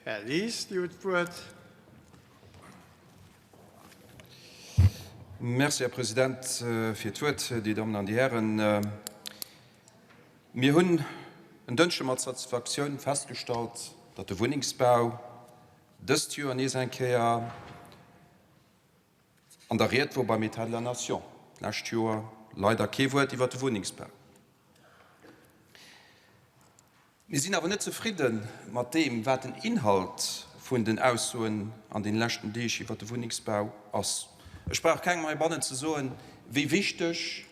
Här Lies, Dir hutt d'Wuert. Merci, Här President, fir d'Wuert. Dir Dammen an Dir Hären, mir hunn en Dënschde mat Satisfaktioun festgestallt, datt de Wunnengsbau dëst Joer nees eng Kéier an der Ried wor beim État de la Nation. D'lescht Joer leider kee Wuert iwwert de Wunnengsbau. Mir sinn awer net zefridde mat deem, wat den Inhalt vun den Aussoen an den leschten Deeg iwwert de Wunnengsbau ass. Ech brauch kengem heibannen ze soen, wéi wichteg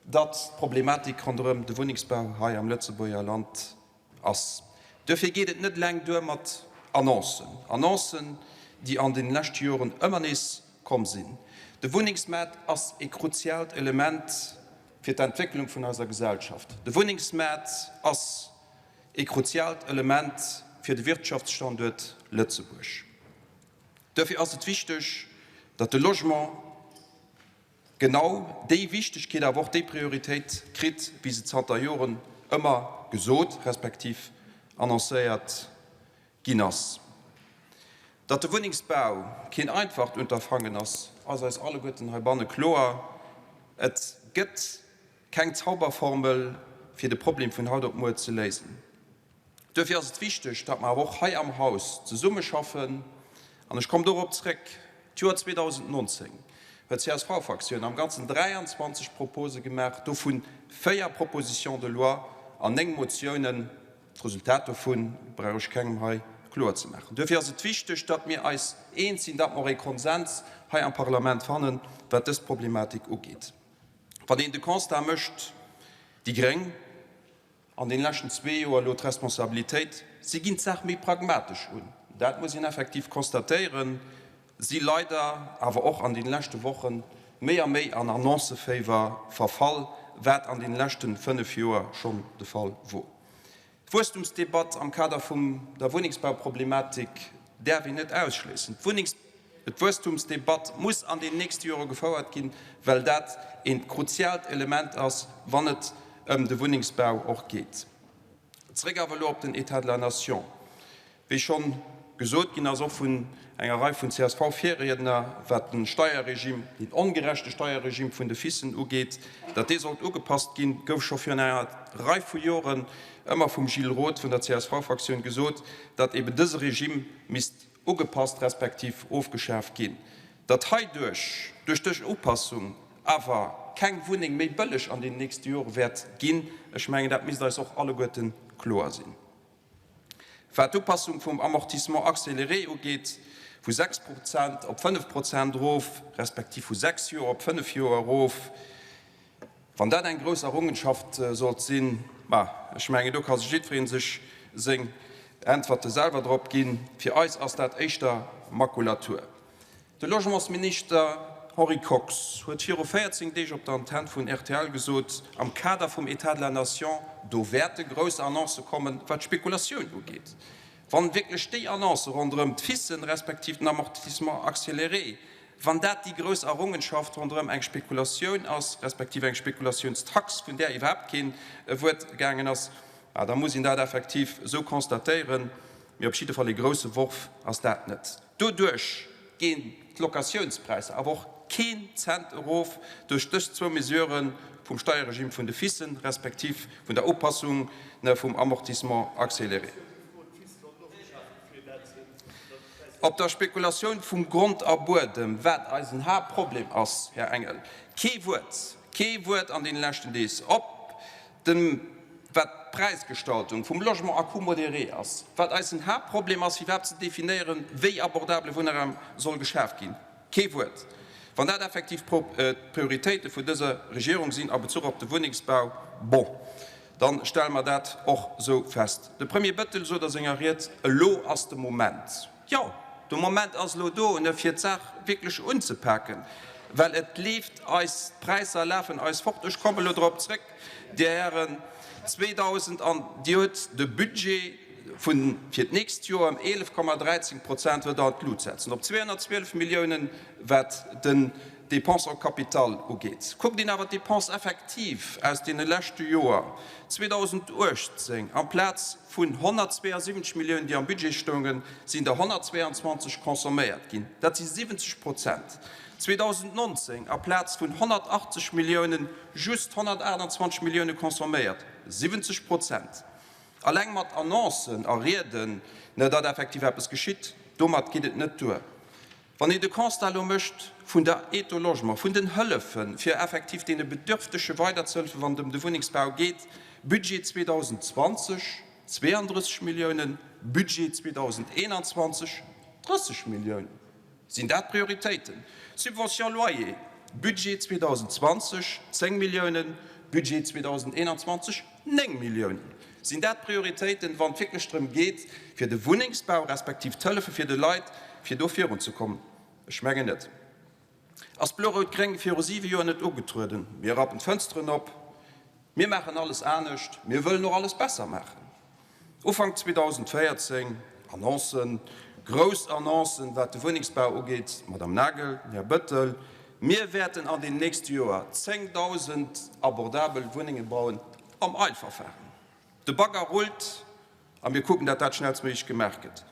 datt d'Problematik ronderëm de Wunnengsbau hei am Lëtzebuerger Land ass. Duerfir geet et net eleng duer mat Annoncen, Annoncen, déi an den leschte Joren ëmmer nees komm sinn. De Wunnengsmaart ass e kruziaalt Element fir d'Entwécklung vun eiser Gesellschaft. De Wunnengsmaart ass ee kruziaalt Element fir de Wirtschaftsstanduert Lëtzebuerg. Duerfir ass et wichteg, datt de Logement genau déi Wichtegkeet, awer och déi Prioritéit kritt, wéi se zanter Joren ëmmer gesot respektiv annoncéiert ginn ass. Datt de Wunnengsbau keen einfacht Unterfangen ass, ass eis alleguerten heibanne kloer. Et gëtt keng Zauberformel, fir de Problem vun haut op muer ze léisen. Duerfir ass et wichteg, datt mer awer och hei am Haus zesummeschaffen. An ech kommen dorop zréck, D'Joer 2019 huet d'CSV-Fraktioun am Ganzen 23 Propose gemaach, dovun 4 Propositions de loi an 9 Motiounen. D'Resultat dovun brauch ech kengem hei kloer ze maachen. Duerfir ass et wichteg, datt mir eis eens sinn, datt mer och ee Konsens hei am Parlament fannen, wat dës Problematik ugeet. Wann een de Constat mécht, déi gréng an deene leschten zwee Joer elo d'Responsabilitéit, si ginn d'Saach méi pragmatesch un, dat muss een effektiv constatéieren, si leider awer och an deene leschte Woche méi a méi an Annoncëféiwer verfall, wat an deene leschte fënnf Joer schonn de Fall wor. D'Wuesstumsdebatt am Kader vum der Wunnengsbauproblematik däerf een net ausschléissen. D'Wuesstumsdebatt muss an den nächste Jore gefouert ginn, well dat eent kruziaalt Element ass, wann et ëm de Wunnengsbau och geet. Zréck awer elo op den État de la Nation. Wéi schonn gesot ginn ass, och vun enger Rei vun CSV-Virriedner, wat de Steierregime, deen ongerechte Steierregime vun de FICen ugeet, datt dee sollt ugepasst ginn, gouf scho virun enger Rei vu Joren ëmmer vum Gilles Roth vun der CSV-Fraktioun gesot, datt eben dëse Regime misst ugepasst respektiv ofgeschaaft ginn. Datt heiduerch, duerch dës Upassung, awer keng Wunneng méi bëlleg an den nächste Jore wäert ginn, ech mengen, dat misst eis och alleguerte kloer sinn. Wat d'Upassung vum Amortissement accéléré ugeet, vu 6 Prozent op 5 Prozent erof, respektiv vu 6 Joer op 5 Joer erof, wann dat eng grouss Errungenschaft sollt sinn, ma ech mengen, do ka sech jiddweree sech seng Äntwerte selwer drop ginn. Fir eis ass dat éischter Makulatur. De Logementsminister Henri Kox huet viru 14 Deeg op der Antenn vun rtl gesot, am Kader vum Etat de la Nation, do wäerte grouss Annoncë kommen, wat d'Spekulatioun ugeet. Wann wierklech déi Annoncë ronderëm d'FICen, respektiv den Amortissement accéléré, wann dat déi grouss Errungenschaft ronderëm eng Spekulatioun ass, respektiv eng Spekulatiounstax, vun där iwwerhaapt keen Wuert gaangen ass, da muss een dat effektiv esou constatéieren. Mee op jidde Fall ee grousse Worf ass dat net. Doduerch ginn d'Locatiounspräisser awer och keen Cent erof duerch dës zwou Mesurë vum Steierregime vun de FICen, respektiv vun der Upassung vum Amortissement accéléré. Op der Spekulatioun vum Grond a Buedem, wat eisen Haaptproblem ass, Här Engel, kee Wuert, kee Wuert an deene leschten Deeg. Op Dem, wat d'Präisgestaltung vum Logement à coût modéré ass, wat eisen Haaptproblem ass, fir iwwerhaapt ze definéieren, wéi abordabele Wunnraum soll geschaaft ginn, kee Wuert. Wann dat effektiv d'Prioritéite vun dëser Regierung sinn a Bezuch op de Wunnengsbau, bon, da stelle mer dat och esou fest. De Premier Bettel sot a senger Ried, Elo ass de Moment. Jo, de Moment ass elo do, fir d'Saach wierklech unzepaken, well et leeft eis, d'Präisser lafen eis fort. Ech kommen elo drop zrëck, Dir Hären, 2000 an Dir hutt de Budget vun fir d'nächst Joer ëm 11,13 Prozent wëllt Der an d'Lut setzen, op 212 Milliounen, wat den. Dépenses en capital ugeet. Kuckt een awer d'Dépenses effectives aus deene leschte Joer, 2018, amplaz vun 172 Milliounen, déi am Budget stoungen, sinn der 122 consomméiert ginn, dat si 70 Prozent. 2019, aplaz vun 180 Milliounen, just 128 Millioune consomméiert, 70 Prozent. Alleng mat Annoncen a Rieden, datt effektiv eppes geschitt, domat geet et net duer. Wann een de Constat elo mécht vun der Aide au logement, vun den Hëllefen, fir effektiv deene Bedürftege weiderzehëllefen, wann et ëm de Wunnengsbau geet, Budget 2020, 32 Milliounen, Budget 2021, 30 Milliounen, sinn dat Prioritéiten? Subvention loyer, Budget 2020, 10 Milliounen, Budget 2021, 9 Milliounen. Sinn dat Prioritéiten, wann et wierklech drëm geet, fir de Wunnengsbau respektiv d'Hëllefe fir de Leit, fir do virunzekommen? Ech mengen net. Ass Blo-Rout-Gréng viru siwe Joer net ugetrueden, Mir rappen d'Fënsteren op, mir maachen alles anescht, mir wëllen och alles besser maachen? Ufank 2014, Annoncen, grouss Annoncen, wat de Wunnengsbau ugeet, Madame Nagel, Här Bettel, mir wäerten an den nächste Joer 10.000 abordabel Wunnenge bauen am Eilverfahren. De Bagger rullt a mir kucken, datt dat schnellstméiglech gemaach gëtt.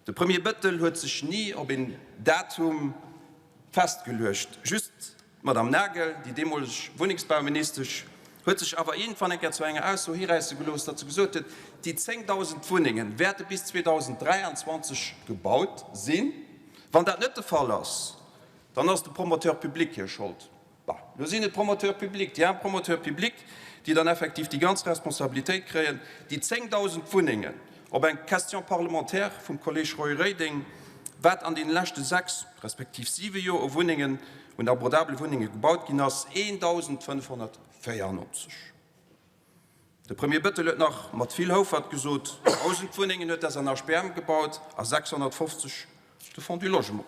De Premier Bettel huet sech ni op een Datum festgeluecht. Just d'Madame Nagel, déi deemoleg Wunnengsbauministesch, huet sech awer iergendwann eng Kéier zu enger Ausso hiräisse gelooss, datt se gesot huet, déi 10.000 Wunnenge wäerte bis 2023 gebaut sinn. Wann dat net de Fall ass, dann ass de Promoteur public hir Schold. Bon, lo sinn et d'Promoteurs publics, déi aarm Promoteurs publics, déi dann effektiv déi ganz Responsabilitéit kréien, déi 10.000 Wunnengen. Op eng Question parlementaire vum Kolleg Roy Reding, wat an deene leschte sechs respektiv siwe Joer u Wunnengen, un abordabele Wunnenge gebaut ginn ass, 1.594. De Premier Bettel huet nach mat vill Houfert gesot, 1.000 Wunnengen huet d'SNHBM gebaut a 650 de Fonds du Logement.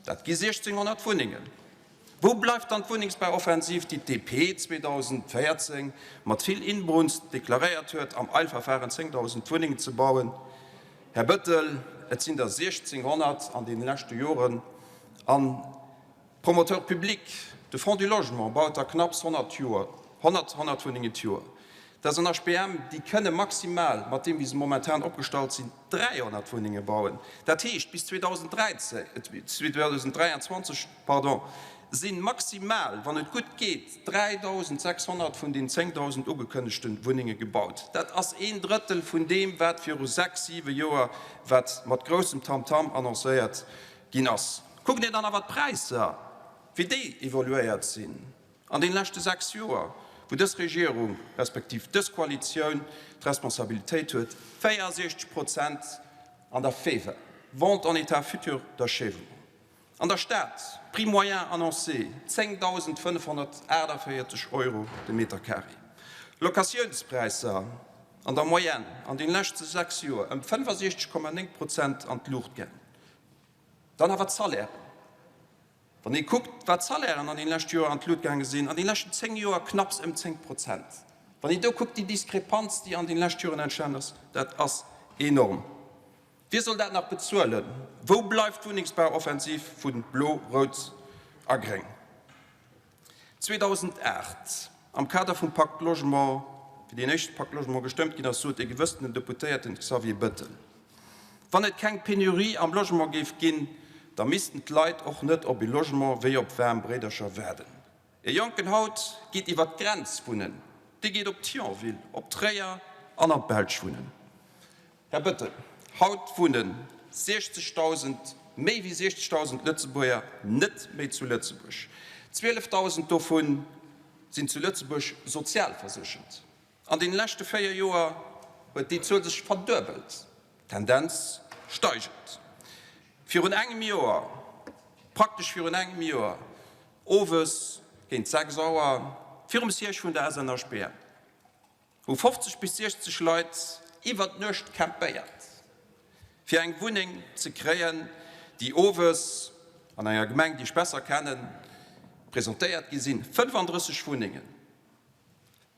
Dat gi 1.600 Wunnengen. Wou bleift dann d'Wunnengsbauoffensiv, déi d'DP 2014 mat vill Inbrunst deklaréiert huet, am Eilverfahren 10.000 Wunnengen ze bauen? Här Bettel, et sinn der 1.600 an deene leschte Joren an Promoteur public, de Fonds du Logement baut der knapps 100 d'Joer, 100 100 Wunnengen d'Joer. D'SNHBM, déi kënne maximal, mat deem wéi se momentan opgestallt sinn, 300 Wunnenge bauen. Dat heescht, bis 2013, 2023, pardon, si maximal, wann et gutt geet, 3.600 vun den 10.000 ugekënnegte Wunnenge gebaut. Dat ass een Drëttel vun deem, wat viru sechs, siwe Joer, wat mat groussem Tamtam annoncéiert ginn ass. Kuckt een dann awer d'Präisser, wéi déi evoluéiert sinn an deene leschte 6 Joer, wou dës Regierung respektiv dës Koalitioun d'Responsabilitéit huet, 64 Prozent an der FEVA, Vente en état futur d'achèvement. An der Stad, Prix moyen annoncé, 10.548 Euro de Metercarré. Locatiounspräisser an der Moyenne an deene leschte 6 Joer ëm 65,9 Prozent an d'Luucht gaangen. Dann awer d'Salairen. Wann ee kuckt, wat d'Salairen an deene leschte Joer an d'Lut gaange sinn, an deene leschten 10 Joer knapps ëm 10 Prozent. Wann een do kuckt, déi Diskrepanz, déi an deene leschte Joren entstanen ass, dat ass enorm. Wie soll dat nach bezuelen? Wou bleift d'Wunnengsbauoffensiv vu Blo, Rout a Gréng? 2008, am Kader vum Pacte Logement, wéi deen éischte Pacte Logement gestëmmt ginn ass, sot e gewëssenen Deputéierten Xavier Bettel, Wann et keng Penurie am Logement géif ginn, da missten d'Leit och net op e Logement wéi op waarm Bréidercher waarden. E Jonken haut geet iwwer d'Grenz wunnen, dee geet op Thionville, op Tréier an an d'Belsch wunnen. Här Bettel, haut wunnen 60.000, méi wéi 60.000 Lëtzebuerger net méi zu Lëtzebuerg. 12.000 dovu sinn zu Lëtzebuerg sozialverséchert. An deene leschte 4 Joer huet déi Zuel sech verduebelt, Tendenz steigend. Virun engem Joer, praktesch virun engem Joer, owes géint 6 Auer, virum Siège vun der SNHBM, Hu 50 bis 60 Leit iwwer d'Nuecht campéiert, fir eng Wunneng ze kréien, déi owes an enger Gemeng, déi ech besser kennen, presentéiert gi sinn. 35 Wunnengen,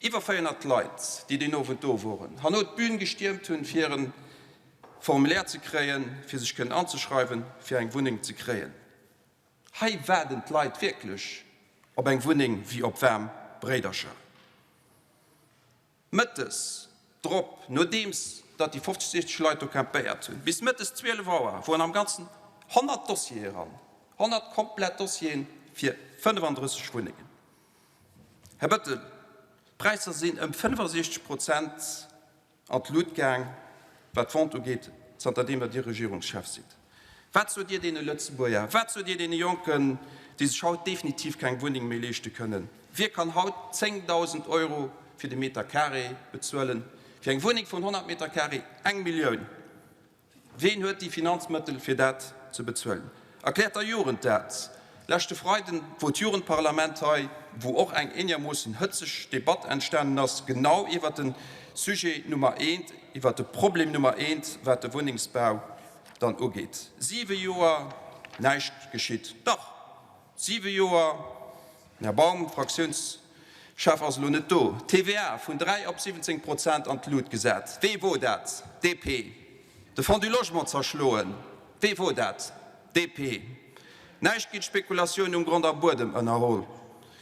iwwer 400 Leit, déi deen Owend do woren, herno d'Bün gestiermt hunn, fir e Formulaire ze kréien, fir sech kënnen anzeschreiwen, fir eng Wunneng ze kréien. Hei waarden d'Leit wierklech op eng Wunneng wéi op waarm Bréidercher. Mëttes drop, nodeems datt déi 50, 60 Leit do campéiert hunn, bis mëttes 12 Auer woren am Ganzen 100 Dossiere eran, 100 komplett Dossieren fir 35 Wunnengen. Här Bettel, d'Präisser sinn ëm 65 Prozent an d'Lut gaang, wat d'Vente ugeet, zanter deem datt Dir Regierungschef sidd. Wat sot Dir deene Lëtzebuerger, wat sot Dir deene Jonken, déi sech haut definitiv keng Wunneng méi leeschte kënnen? Wie kann haut 10.000 Euro fir de Meter carré bezuelen, fir eng Wunneng vun 100 Meter carré eng Millioun? Ween huet déi Finanzmëttel fir dat ze bezuelen? Erkläert der Jugend dat! Leschte Freiden wor d'Jugendparlament hei, wou och eng eenermoossen hëtzeg Debatt entstanen ass, genau iwwert de Sujet Nummer eent, iwwert de Problem Nummer eent, wat de Wunnengsbau dann ugeet. Siwe Joer näischt geschitt. Dach, siwe Joer, den Här Baum, Fraktiounschef, ass elo net do, TVA vun 3 op 17 Prozent an d'Lut gesat. Wee wor dat? DP. De Fonds du Logement zerschloen. Wee wor dat? DP. Näischt géint Spekulatioun um Grond a Buedem ënnerholl.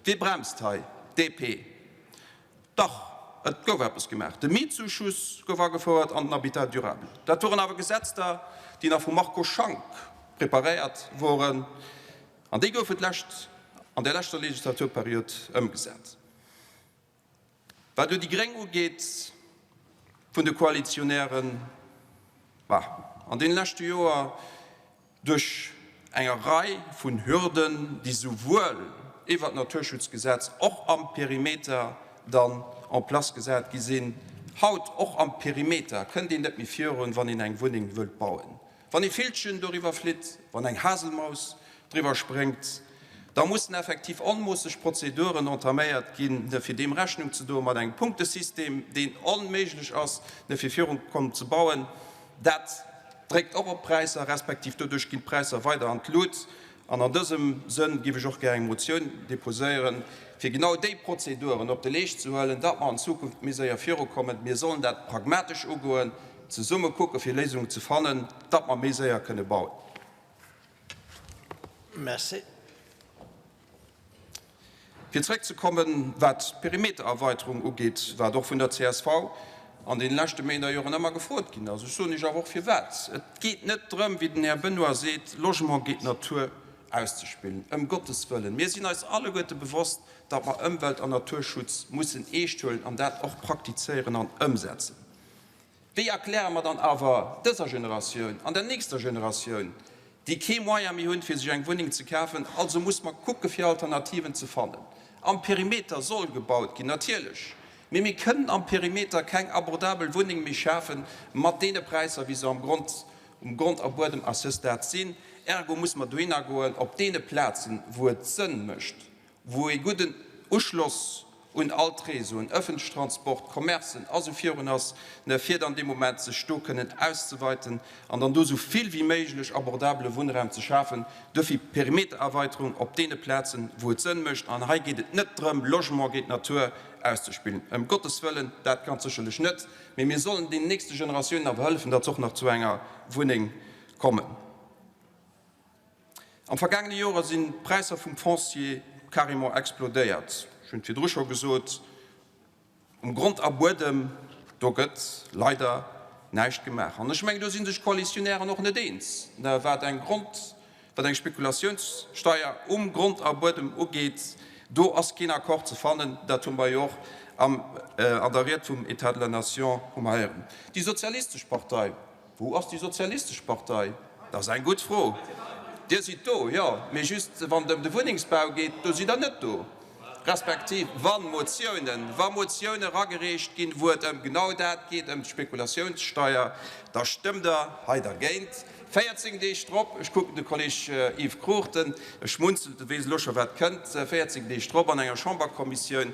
Wie bremst hei? DP. Dach, et gouf eppes gemaach. De Mietzuschuss gouf agefouert an den Habitat durable. Dat woren awer Gesetzter, déi nach vum Marco Schank preparéiert woren an déi goufen d'lescht, an der leschter Legislaturperiod ëmgesat. Wat elo déi Gréng ugeet, vun de Koalitionären, bah, an deene leschte Joer duerch enger Rei vun Hürden, déi souwuel iwwert d'Naturschutzgesetz och am Perimeter dann en place gesat gi sinn, haut och am Perimeter kënnt een net méi virun, wann een eng Wunneng wëllt bauen. Wann ee Villchen doriwwer flitt, wann eng Haselmaus driwwer spréngt, da mussen effektiv onmoosseg Prozeduren entaméiert ginn, fir deem Rechnung ze doen, mat engem Punktesystem, deen onméiglech ass, fir virunkommen ze bauen. Dat dréckt och op d'Präisser, respektiv doduerch ginn d'Präisser weider an d'Lut. An an dësem Sënn géif ech och gär eng Motioun déposéieren, fir genau déi Prozeduren op de Leescht ze huelen, datt mer an Zukunft méi séier virukommen. Mir sollen dat pragmatesch ugoen, zesumme kucke fir Léisungen ze fannen, datt mer méi séier kënne bauen. Merci. Fir zréckzekommen, wat d'Perimetererweiterung ugeet, wat och vun der csv an deene leschte Méint a Joren ëmmer gefrot ginn ass, ech soen Iech awer och firwat, Et geet net drëm, wéi den Här Benoy seet, Logement géint Natur auszespillen, ëm Gottes wëllen. Mir sinn eis alleguerte bewosst, datt mer Ëmwelt an Naturschutz mussen eescht huelen an dat och praktizéieren an ëmsetzen. Wéi erkläre mer dann awer dëser Generatioun an der nächster Generatioun, déi kee Moyen méi hunn, fir sech eng Wunneng ze kafen, also muss mer kucke fir Alternativen ze fannen. Am Perimeter soll gebaut ginn, natierlech, mee mir kënnen am Perimeter keng abordabel Wunneng méi schafe mat deene Präisser, wéi se am Grond, um Grond a Buedem à ce stade sinn. Ergo muss mer dohinner goen, op deene Plazen, wou et Sënn mécht, wou ee gudden Uschloss un all d'Réseauen, ëffentlech Transport, Commercen a sou virun ass, ne, fir dann dee Moment sech do kënnen auszeweiten an dann do sou vill wéi méiglech abordabele Wunnraum ze schafen. Duerfir Perimetererweiterung op deene Plazen, wou et Sënn mécht. An hei geet et net drëm, Logement géint Natur auszespillen, ëm Gottes wëllen, dat ganz sécherlech net, mee mir sollen deenen nächste Generatiounen awer hëllefen, datt se och nach zu enger Wunneng kommen. Am vergaangene Joer sinn d'Präisser vum Foncier carrément explodéiert. Ech hunn et virdru scho gesot, um Grond a Buedem, do gëtt leider näischt gemaach. An ech mengen, do si sech d'Koalitionären och net eens, wat eng Grond, wat eng Spekulatiounssteier um Grond a Buedem ugeet. Do ass keen Accord ze fannen. Dat hu mer jo och am, an der Ried vum État de la Nation hu mer héieren. Déi Sozialistesch Partei, Wou ass déi Sozialistesch Partei? Dat ass eng gutt Fro. Dir sidd do, jo, mee just wann et ëm de Wunnengsbau geet, do sidd Der net do. Respektiv wa Motiounen, wa Motioune eragereecht ginn, wou et ëm genau dat geet, ëm d'Spekulatiounssteier, da stëmmt Der hei dergéint. 14 Deeg drop, ech kucken de Kolleg Yves Cruchten, e schmunzelt, e weess elo scho wat kënnt, 14 Deeg drop an enger Chamberkommissioun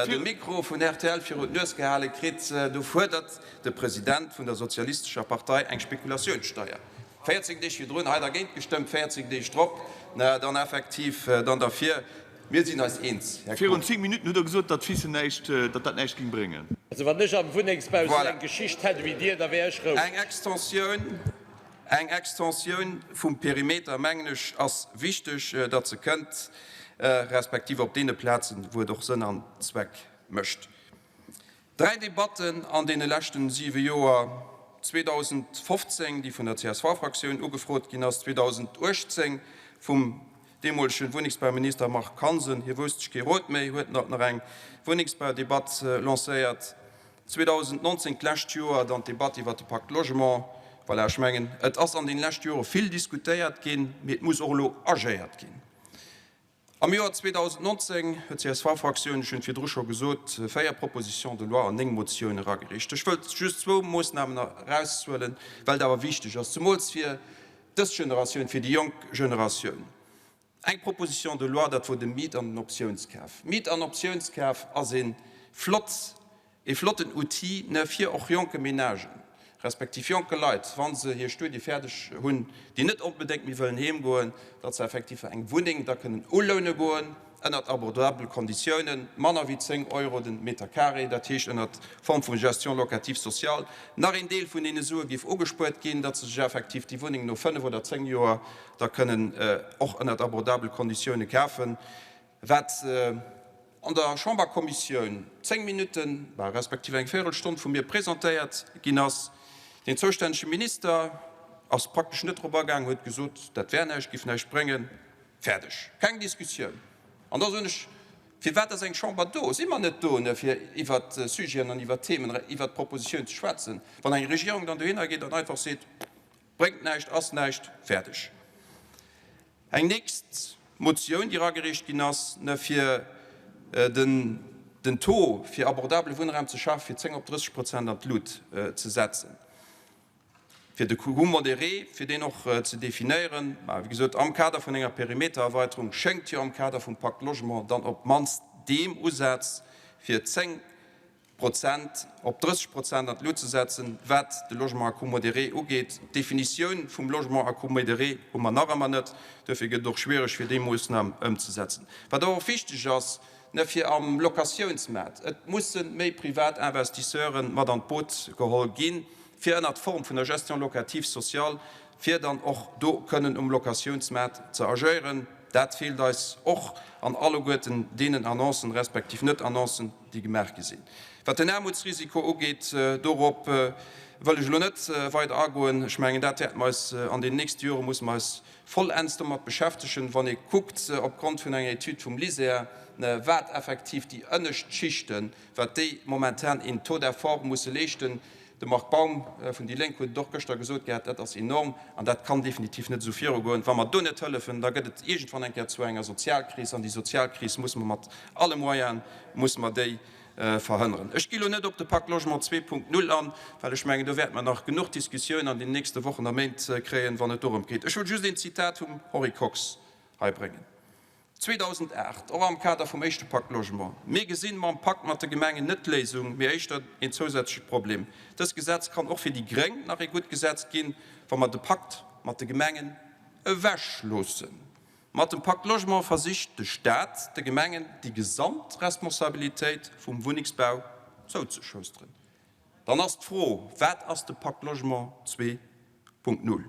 de Mikro vun rtl virun d'Nues gehale kritt, do fuerdert de President vun der Sozialistescher Partei eng Spekulatiounssteier. 14 Deeg virdrun hei dergéint gestëmmt, 14 Deeg drop dann effektiv dann derfir. Mir sinn eis eens, Här Virun 10 Minutten hutt Der gesot, datt d'Fice näischt, datt dat näischt géing bréngen. Also wann ech am Wunnengsbau esou eng Geschicht hätt ewéi Dir, da wär ech roueg. Eng Extensioun. Eng Extensioun vum Perimeter, mengen ech, ass wichteg, datt se kënnt, respektiv op deene Plazen, wou et och Sënn an Zweck mécht. Dräi Debatten an deene leschten siwe Joer, 2015, déi vun der CSV-Fraktioun ugefrot ginn ass, 2018 vum deemolegen Wunnengsbauminister Marc Hansen, hie wousst sech kee Rot méi, huet nach eng Wunnengsbaudebatt lancéiert, 2019, d'lescht Joer, dann d'Debatt iwwert de Pacte Logement. Voilà, ech mengen, et ass an deene leschte Jore vill diskutéiert ginn, mee et muss och elo agéiert ginn. Am Joer 2019 huet d'CSV-Fraktioun, ech hunn et virdru scho gesot, véier Propositions de loi an néng Motiounen eragereecht. Ech wëllt just zwou Moosnamen erauszuelen, well et awer wichteg ass, zemools fir dës Generatioun, fir déi jonk Generatioun. Eng Proposition de loi, dat wor de Miet an den Optiounskaf. Miet an Optiounskaf ass e flott, e flotten Outil, ne, fir och jonke Ménagen, respektiv jonke Leit, wa se hir Studie fäerdeg hunn, déi net onbedéngt méi wëllen heem goen, datt se effektiv eng Wunneng da kënnen uloune goen, ënnert abordabele Konditiounen, manner wéi 10 Euro den Meter carré, dat heescht ënnert Form vu Gestion locative sociale, nach een Deel vun deene Sue géif ugespuert ginn, datt se sech effektiv déi Wunneng no 5 oder 10 Joer da kënnen och ënnert abordabele Konditioune kafen, wat an der Chamberkommissioun 10 Minutten, respektiv eng Véirelstonn vu mir presentéiert ginn ass. Deen zoustännege Minister ass praktesch net drop agaang, huet gesot, dat wär näischt, géif näischt bréngen. Fäerdeg. Keng Diskussioun. An da soen ech, Firwat ass eng Chamber do? Si mer net do, fir iwwert Sujeten an iwwert Themen, iwwert Propositiounen ze schwätzen? Wann eng Regierung dann dohinner geet an einfach seet, Bréngt näischt, ass näischt, fäerdeg. Eng nächst Motioun, déi eragereecht ginn ass, fir den Taux fir abordabele Wunnraum ze schafen, fir 10 op 30 Prozent an d'Lut ze setzen, fir de Coût modéré, fir deen och ze definéieren, mä wéi gesot, am Kader vun enger Perimetererweiterung schéngt jo am Kader vum Pacte Logement dann op d'mannst deem Usaz fir 10 Prozent op 30 Prozent an d'Lut ze setzen, wat de Logement à coût modéré ugeet. D'Definitioun vum Logement à coût modéré hu mer nach ëmmer net. Duerfir gëtt et och schwiereg, fir déi Moossnam ëmzesetzen. Wat awer och wichteg ass, ne, fir am Locatiounsmaart, et musse méi privat Investisseuren mat an d'Boot geholl ginn, fir ënnert Form vun der Gestion locative sociale, fir dann och do kënnen um Locatiounsmaart ze agéieren. Dat feelt eis och an alleguerten deenen Annoncen, respektiv Net-Annoncen, déi gemaach gi sinn. Wat den Aarmutsrisiko ugeet, dorop wëll ech elo net weider agoen. Ech mengen, dat wäerte mer eis an den nächste Jore musse mer eis vollends domat beschäftegen, wann ee kuckt opgrond vun enger Etüd vum LISER, wat effektiv déi ënnescht Schichten, wat déi momentan een Taux d'effort musse leeschten, De Marc Baum vun déi Lénk huet et och gëschter gesot gehat, dat ass enorm an dat kann definitiv net esou virugoen. Wa mer do net hëllefen, da gëtt et iergendwann eng Kéier zu enger Sozialkris an déi Sozialkris musse mer mat alle Moyene musse mer déi verhënneren. Ech gi lo net op de Pacte Logement 2.0 an, well ech mengen, do wäerte mer nach genuch Diskussioun an den nächste Wochen a Méint kréien, wann et dorëm geet. Ech wëll just een Zitat vum Henri Kox hei bréngen. 2008, och am Kader vum éischte Pakt Logement. Mir gesinn mam Pakt mat de Gemengen net d'Léisung, mee éischter een zousätzleche Problem. Dëst Gesetz kann och fir déi Gréng nach ee gutt Gesetz ginn, wa mer de Pakt mat de Gemengen ewech loossen. Mat dem Pakt Logement versicht de Staat de Gemengen déi gesamt Responsabilitéit vum Wunnengsbau zouzeschousteren. Dann ass d'Fro, Wat ass de Pakt Logement 2.0?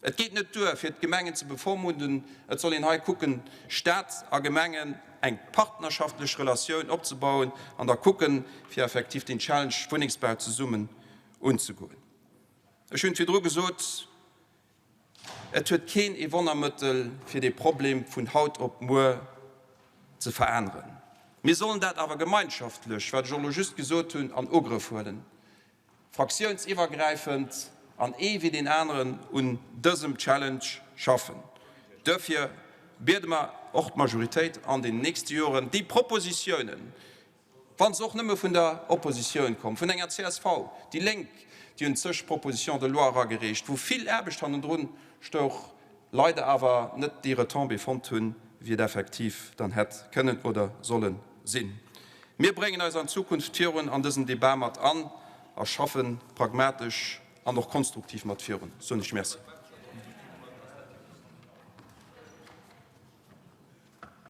Et geet net duer, fir d'Gemengen ze bevormunden. Et soll een hei kucken, Stat a Gemengen eng partnerschaftlech Relatioun opzebauen an da kucken, fir effektiv deen Challenge Wunnengsbau zesummen unzegoen. Ech hunn et virdru gesot, Et huet keen ee Wonnermëttel, fir dee Problem vun haut op muer ze veränneren. Mir sollen dat awer gemeinschaftlech, wat ech och elo just gesot hunn, an Ugrëff huelen, fraktiounsiwwergräifend an ee wéi deen aneren un dësem Challenge schaffen. Duerfir biede mer och d'Majoritéit an den nächste Joren, déi Propositiounen, Wa se och nëmme vun der Oppositioun komm, vun enger csv, déi Lénk, déi hunn zeg Propositions de loi eragereecht, wou vill Aarbecht hannendrun stouch, leider awer net déi Retombée fonnt hunn, wéi et effektiv dann hätt kënnen oder solle sinn. Mir bréngen eis an Zukunft virun an dësen Debat mat an a schaffe pragmatesch an och konstruktiv mat virun, soen ech Merci.